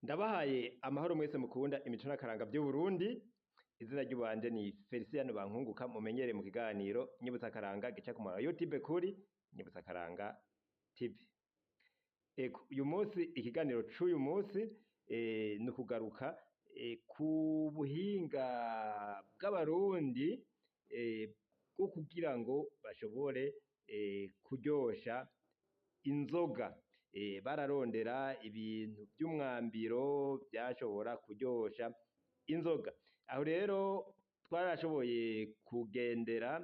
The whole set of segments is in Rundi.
Ndabahaye amahoro mwese mukunda imico n'akaranga vy'Uburundi. Izina ry'ubanje ni Feliciano Bankunguka, mumenyereye mu kiganiro Nyibutsa Akaranga gica ku muhora wa YouTube kuri Nyibutsa Akaranga TV. Ego, uyu munsi ikiganiro c'uyu munsi ni ukugaruka ku buhinga bw'Abarundi bwo kugira ngo bashobore kuryosha inzoga. Bararondera ibintu vy'umwambiro vyashobora kuryosha inzoga. Aho rero twarashoboye kugendera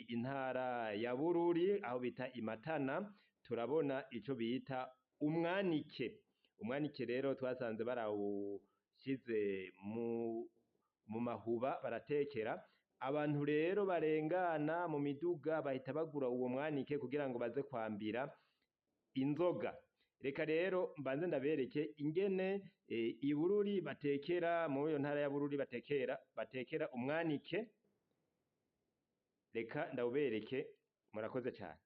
intara ya Bururi aho bita i Matana, turabona ico bita umwanike. Umwanike rero twasanze barawushize mu mahuba baratekera, abantu rero barengana mu miduga bahita bagura uwo mwanike kugira ngo baze kwambira inzoga. Reka rero mbanze ndabereke ingene i Bururi batekera, muri iyo ntara ya Bururi batekera umwanike, reka ndawubereke, murakoze cane.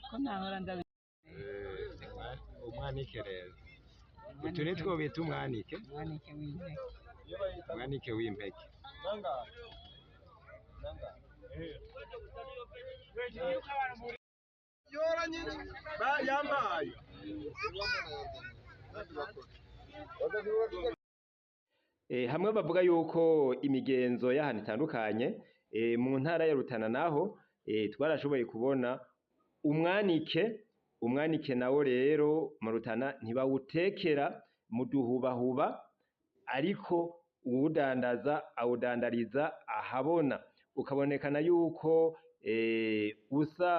Ko nahora ndabi Umwanike rero utu nitwo bita umwanike. Umwanike w'impeke. Umwanike w'impeke. Hamwe bavuga yuko imigenzo y'ahantu itandukanye, mu ntara ya Rutana naho twarashoboye kubona umwanike. Umwanike nawo rero mu Rutana ntibawutekera mu duhubahuba, ariko uwudandaza awudandariza ahabona, ukabonekana yuko usa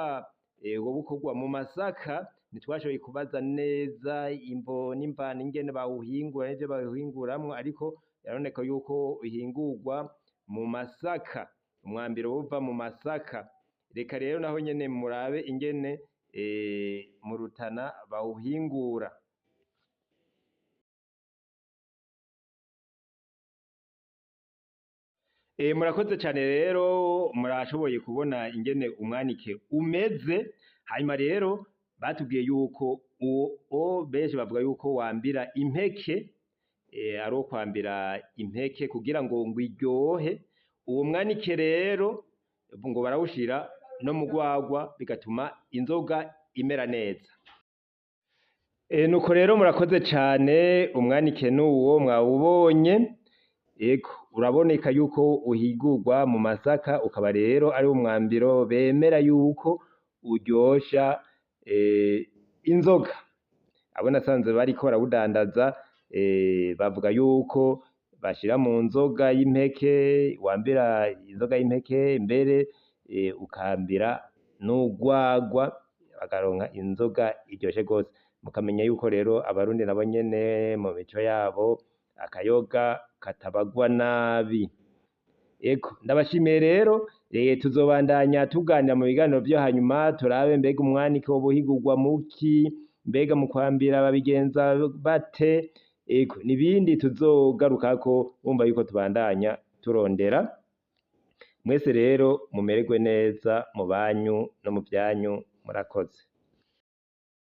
woba ukorwa mu masaka. Ntitwashoboye kubaza neza imvo n'imvano ingene bawuhingura n'ivyo bawuhinguramwo, ariko biraboneka yuko uhingurwa mu masaka, umwambiro uva mu masaka. Reka rero naho nyene murabe ingene mu Rutana bawuhingura. Murakoze cane rero, murashoboye kubona ingene umwanike umeze. Hanyuma rero batubwiye yuko uwo benshi bavuga yuko wambira impeke, ari uwo kwambira impeke kugira ngo iryohe. Uwo mwanike rero ngo barawushira no mu rwagwa bigatuma inzoga imera neza. Nuko rero murakoze cane, umwanike nuwo mwawubonye. Ego, uraboneka yuko uhigurwa mu masaka, ukaba rero ari umwambiro bemera yuko uryosha inzoga. Abo nasanze bariko barawudandaza bavuga yuko bashira mu nzoga y'impeke, wambira inzoga y'impeke mbere ukambira n'urwagwa, bakaronka inzoga iryoshe gose. Mukamenya yuko rero Abarundi nabo nyene mu mico yabo akayoga katabagwa nabi. Ego, ndabashimiye rero, tuzobandanya tuganira mu biganiro vyo hanyuma, turabe mbega umwanike woba uhigurwa muki, mbega mu kwambira babigenza bate, ego n'ibindi tuzogarukako, wumva yuko tubandanya turondera. Mwese rero mumererwe neza mu banyu no mu vyanyu, murakoze.